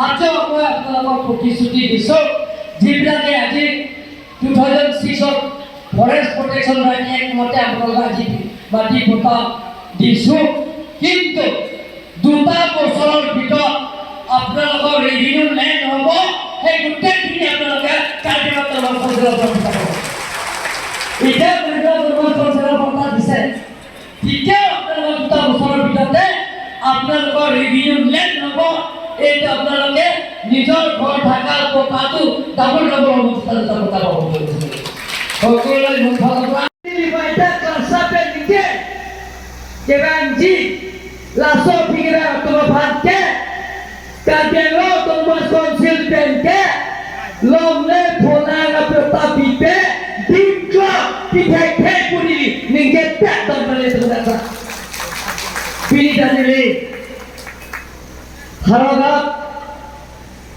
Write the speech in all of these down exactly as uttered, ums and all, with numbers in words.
Ajo, মই আপোনালোকক প্ৰতিশ্ৰুতি দিছো, যিবিলাকে আজি টু থাউজেণ্ড ছিক্সত ফৰেষ্ট প্ৰটেকশ্যন ৰাইট এক্ট মতে আপোনালোকক আজি মাটি পট্টা দিছো, কিন্তু দুটা বছৰৰ ভিতৰত আপোনালোকৰ ৰেভিনিউ লেণ্ড হ'ব, সেই গোটেইখিনি আপোনালোকে কাৰ্বি আংলং পঞ্চায়তৰ পৰা পাব। এতিয়া আপোনালোকৰ পঞ্চায়তৰ পৰা দিছে, তেতিয়া আপোনালোকৰ দুটা বছৰৰ ভিতৰতে আপোনালোকৰ ৰেভিনিউ লেণ্ড হ'ব। এইটো আপোনালোকে নিজৰ ঘৰ থকা পকাটো ডাবল ডাবল হ'ব, দুটা দুটা পকা পাব। সকলোৱে মোৰ ফালৰ পৰা Divided klasa pen ke, kevangji, laso aphi kevang atum aphan ke, Karbi Anglong Autonomous Council pen ke, longle pholang apatta pipe, dingklok, pithekthek pu neli ningje dak dam male tum dak sa. Pini ta neli Howraghat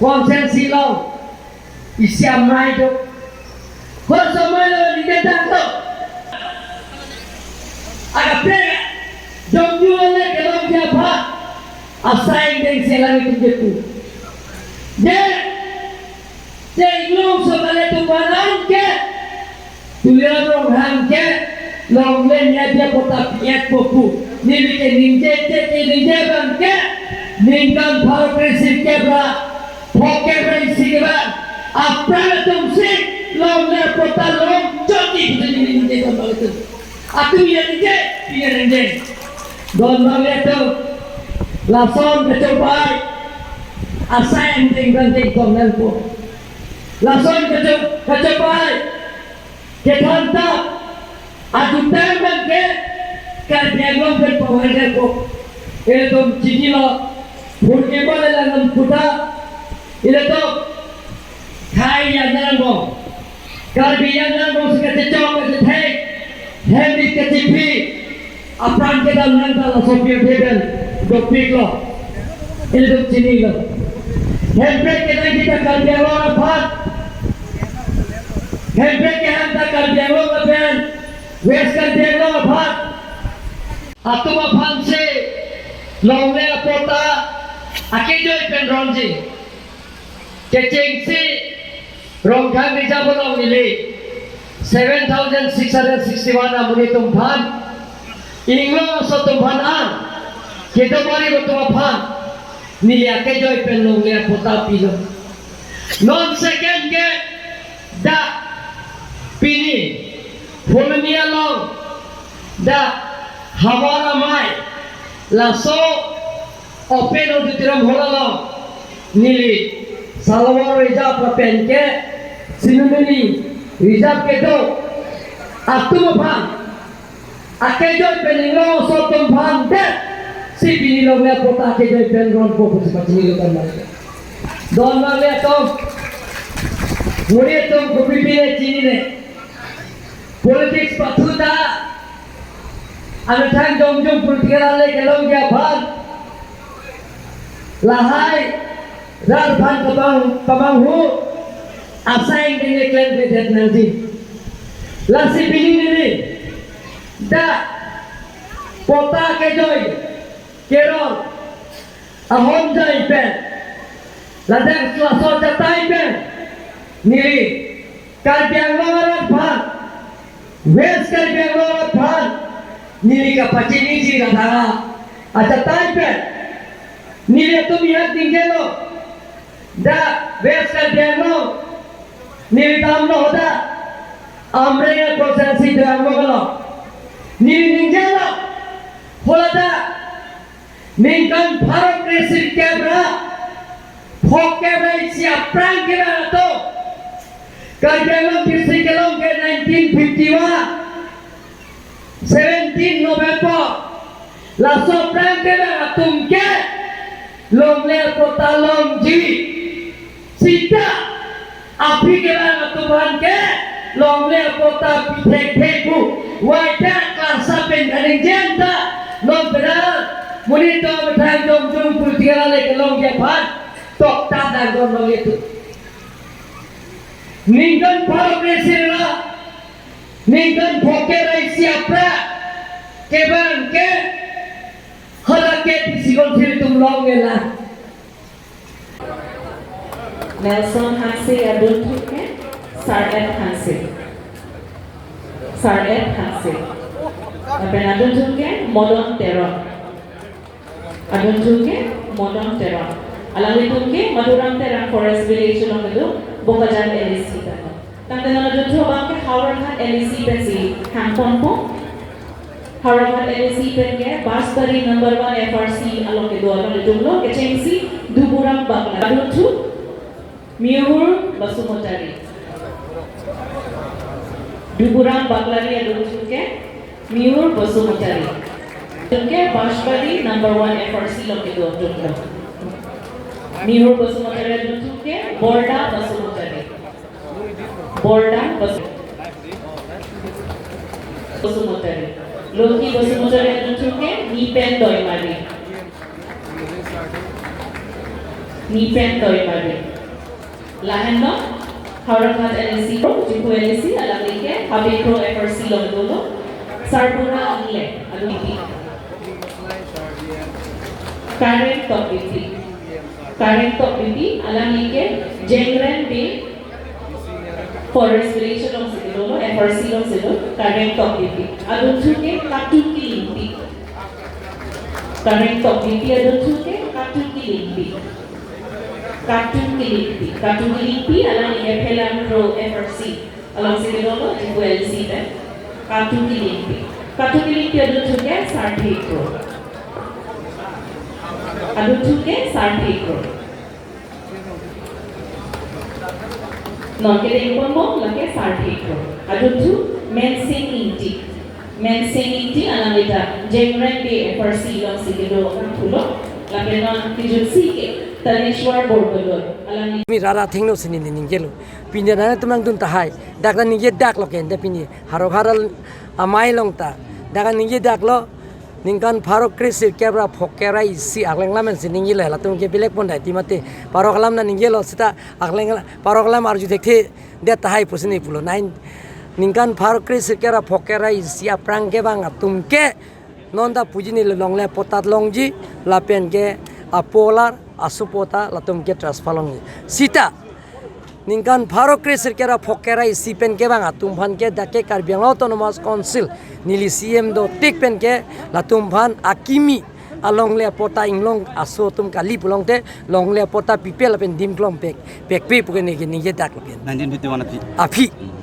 constituency along isi amei do. Hor somoi lo ningje dak lo. Aga pega. Jongju le kelong dia pha. Asai deng selang itu jetu. Je. Je inglong so kale tu barang ke. Tuliram Ronghang ke longle nya dia patta pi-et po pu. Neli ke ningje je ke ningje abang ke. Ningkan pharo kre-isi kep ra phongkep ra isi kep ra aphrang atum si longle patta long choti pu neli ningje abang itu. Atum ya ningje, ya ningje. Don abang itu lason kechopai. Asai deng deng deng kong nangpo. Lason kecho kechopai. Kethan ta, ajutai abang ke, Karbi Anglong pen pawai ko. Ilitum chinilo, phurke bole langam kuta, ilitum, khai ya nangbo. Karbi ya nangbo si kachechok kachethek, hemri kachephi, apran kedam nang ta laso pir deben dopik lo. Ilitum chinilo. Hemprek kedam kita Karbi Anglong aphan. Hemprek kedam ta Karbi Anglong lapen West Karbi Anglong aphan. Atum aphan si longle apatta akejoi pen ronji. Kechengsi Ronghang Reserve along neli seven thousand six hundred sixty-one amonit atum aphan, inglong aso atum aphan an, kedo bari atum aphan, neli akejoi pen longle apatta pilo. Non second ke dak pini, Phuloni along, dak havar amei, laso Open Auditorium Hall along neli Salwar Reserve lapen ke Sinamoni Reserve kedo atum aphan akejoi pen inglong aso atum aphan det si pini longle apatta akejoi pen ronpo pusi pachini lo kan mari. Don abang le atum, muri atum kopi pine chinine. Politics pathu ta, amethang jongjong political ale kelongji aphan. Lahai rat aphan kapang pamanghu asai deng klem bedet nangji. Lasi pini neli dak patta kejoi kerong ahon jai pen, ladak laso achatai pen neli Karbi Anglong arat aphan, West Karbi Anglong arat aphan neli kapachiniji ladak achatai pen neli atum ihat ningjelo. Dak West Karbi Anglong neli damlo, dak Amreng constituency damlo kalo. Neli ningjelo, holadak ningkan pharo kre-isi kep ra phongkep ra isi aphrang kevang atum, Karbi Anglong district kelong ke nineteen fifty-one, seventeen November, laso aphrang kevang atum ke longle apatta longji. Sita aphi kevang atum aphan ke longle apatta pithekthek pu, wai ta klasa pen kaningje ta, non pera, monit atum amethang jongjong political ale kelongji aphan tokta dang don longle atum. Ningkan pharo kre-isi ra, ningkan phongkep ra isi aphrang kevang ke hala Ke pisi kon phil tum long nela. Nelson Hanse adun thunke Sar F Hanse. Sar F Hanse. Lapen adun thunke Modon Teron. Adun thunke Modon Teron. Alanglitum ke Madhuram Terang Forest Village along kedo, Bokajan L A C pen. Tangte non adun thu abang ke Howraghat L A C pensi hangponpo. Howraghat L A C pen ke Basbari number one F R C along kedo alanglitum lo, kechengsi Duburam Bakla. Adun thu Mihur Basumatary. Duburam Baklari adun thunke Mihur Basumatary. Thunke Basbari number one F R C along kedo atum lo. Mihur Basumatary adun thunke Borda Basumatary. Borda Basu-, Basumatary. Loki Basumatary adun thunke Nipen Doimari. Nipen Doimari. Lahenlo, Howraghat L A C, Diphu L A C, alangli ke Habe Kro F R C along dolo, Sarbura Engleng, adun Beypi. Kareng Tokbeypi. Kareng Tokbeypi, alangli ke Jengren Bey Forest Village alongsi dolo, F R C alongsi do, Kareng Tokbeypi. Adun thunke Katu Kilingpi. Kareng Tokbeypi adun thunke Katu Kilingpi. Katu Kilingpi. Katu Kilingpi alangli ke Phelang Kro F R C alongsi kedo lo, Diphu L A C pen. Katu Kilingpi. Katu Kilingpi adun thunke Sarthe Kro. Adun thunke Sarthe Kro. Non kedengponbom lake Sarthe Kro. Adun thu Mensing Ingti. Mensing Ingti alangli ta Jengren Bey F R C alongsi kedo atum lo. Lapen non kejutsi ke Taneshwar Bortoloi. Alangli mi rara thengno sini ni ningjelo. Pini nangtum nangdun tahai. Dak ta ningje dak lo ke, ante pini Howraghat amei along ta dak ningje dak lo. Ningkan pharo kre sirkep ra phongkep ra isi aklang lam pensi ningjelo, latum ke bilek pon dai ti mate. Pharo alam na ningjelo seta aklang, pharo alam arju thekthe det tahai pusi neli pulo. Nine, ningkan pharo kre sirkep ra phongkep ra isi aphrang kevang atum ke non ta puji neli longle patta longji lapen ke apolar asopo ta latum ke transfer longji. Seta ningkan pharo kre sirkep ra phongkep ra isi pen kevang atum aphan ke dak ke Karbi Anglong Autonomous Council neli C M dotik pen ke latum aphan akimi alongle patta inglong aso atum kali pulote longle patta pipe lapen dim klom pek, pekpe pu ke neli ke ningje dak lapen. Nineteen fifty-one aphi. Aphi. Hmm.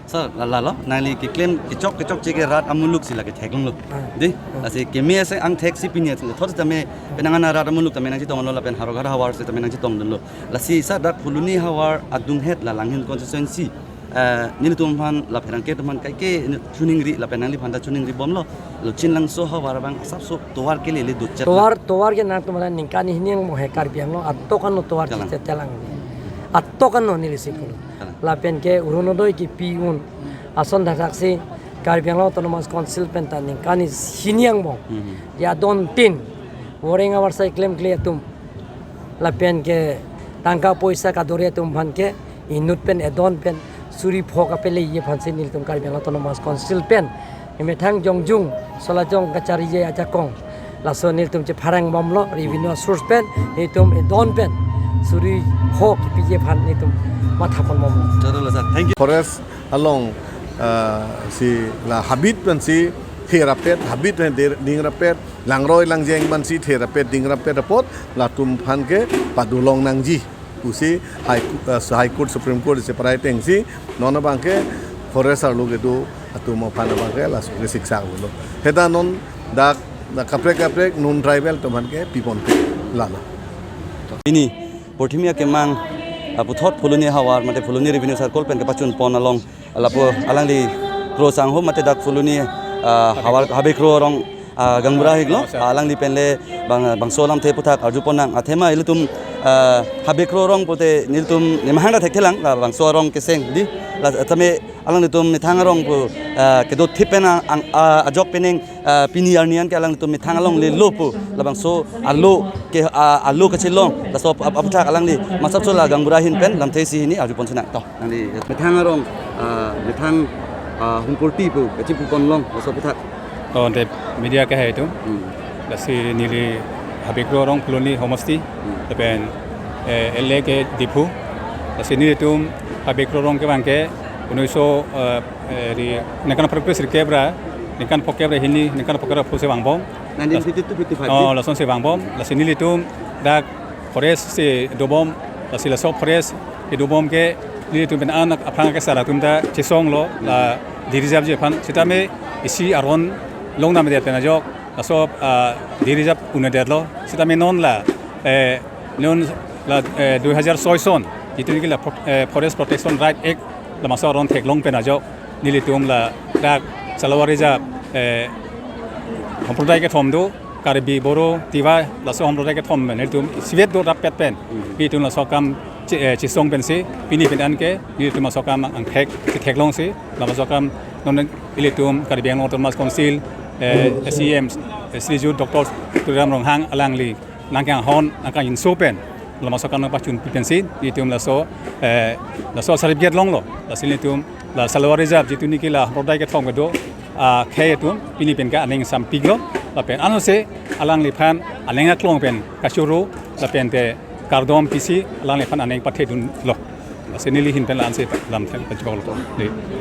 Sir, la, lalo, nangli keklem kechok kechokche ke rat amuluk si lake theklonglo. Ah. Dei, ah, lasi keme ase angthek si pini ase thot tame penang an rat amuluk tame nangchetonglo lapen Howraghat havar si tame nangchetongdunlo. Lasi sir, dak Phuloni havar adunghet la Langhin constituency, eh, nelitum aphan la pherangke atum aphan kaike ne choningri lapen nangliphan ta choningribomlo. Lo Chinlangso havar abang asapso tovar kelele dotchet. Tovar, tovar ke nangtum la ningkan hini angbong he Karbi Anglong atokan lo tovar. Kalang. Chetche telang. Atokan lo neli si pulo. Kalang. Lapen ke Orunodoi kipi un ason thakthak si Karbi Anglong Autonomous Council pen ta ningkan hini angbong. Hmm. Ya dontin. Voreng avar sai klemkle atum. Lapen ke tangka poisa kadore atum aphan ke inut pen edon pen suri pho kapeleji aphan si nelitum Karbi Anglong Autonomous Council pen emethang jongjung solajong kacharlije ajakong laso nelitum chepharang bomlo revenue source pen nelitum edon pen suri pho kipiji aphan nelitum mathapon bomlo. Chotlo sir. Thank you. Forest along, ah, si la habit pensi the rapet, habit pen der-, ding rapet, langroi langjeng pensi the rapet, ding rapet apot latum aphan ke padolong nangji pusi High, ah, High Court, Supreme Court si parai tengsi non abang ke forest arlo kedo atum aphan abang ke laso ke siksa ulo. Heta non dak, dak kaprek kaprek non tribal atum aphan ke pipon pe lalo. Pini porthimi akemang aputhot Phuloni havar mate Phuloni revenue circle pen kepachun pon along lapu alangli kro sangho mate dak Phuloni, ah, havar Habe Kro arong, ah, gaonbura hiklo, ah, alangli penle bang, bangso alamthe aputhak arju ponnang athema ilitum, ah, Habe Kro arong pulote nelitum nemahang ta thekthelang, la bangso arong keseng dei la tame alanglitum methang arong pu, ah, kedo thip pen ang, ang, ah, ajok penang, ah, pini arni an ke alanglitum methang alongle lo pu labangso alo ke, ah, alo kachelong laso ap-, ap-, aputhak alangli masapso la gaonbura ahin pen lamthe isi hini arju pon sinang to. Nangli methang arong, ah, methang, ah, hungkurti pu kachipu ponlong laso aputhak. To ante media ke hai tu. Hmm. Lasi neli Habe Kro Rong Phuloni Homosti, lapen eh, L A ke Diphu. Lasi nelitum Habe Kro Rong ke bang ke unniso eh, eh, di ningkan pharo kre sirkep ra, ningkan phokep ra hini, ningkan phokep ra phu si vangbom. Nineteen fifty-two fifty-five. Oh, lason si vangbom. Lasi nelitum dak forest si dobom, lasi laso forest si dobom ke nelitum pen an aphrang ke sar atum ta chesonglo, la dereserve ji aphan. Sitame isi aron longdamde pen ajok laso ah, dereserve un-edetlo. Sitame non la eh, non la eh, dui hajar soi son, jitu niki la pro- eh, Forest Protection Right Act, la maso aron theklong pen ajok nelitum la dak Salwa Reserve eh, hamprodai kethom do, Karbi, Boro, Tiwa, laso hamprodai kethom pen nelitum isivet do rapet pen nelitum laso akam che- eh, chesong pensi pini pen an ke nelitum laso akam angthek chetheklongsi, la maso akam non ilitum Karbi Anglong Autonomous Council eh, S E M eh, Shri Ju Doctor Tuliram Ronghang alangli nangkanghon nangkangjinso pen la maso akam nangpachunpi pensi nelitum laso eh, laso certificate longlo. Lasi nelitum la Salwa Reserve jitu niki la hamprodai kethom kedo akhei atum pini pen ke aning sampiklo, lapen anose alangliphan aning aklong pen kachoro lapen te kardom pisi alangliphan aning pathedunlo. Lasi neli ahin pen la-ansi lamthe pachiboklo. Dei.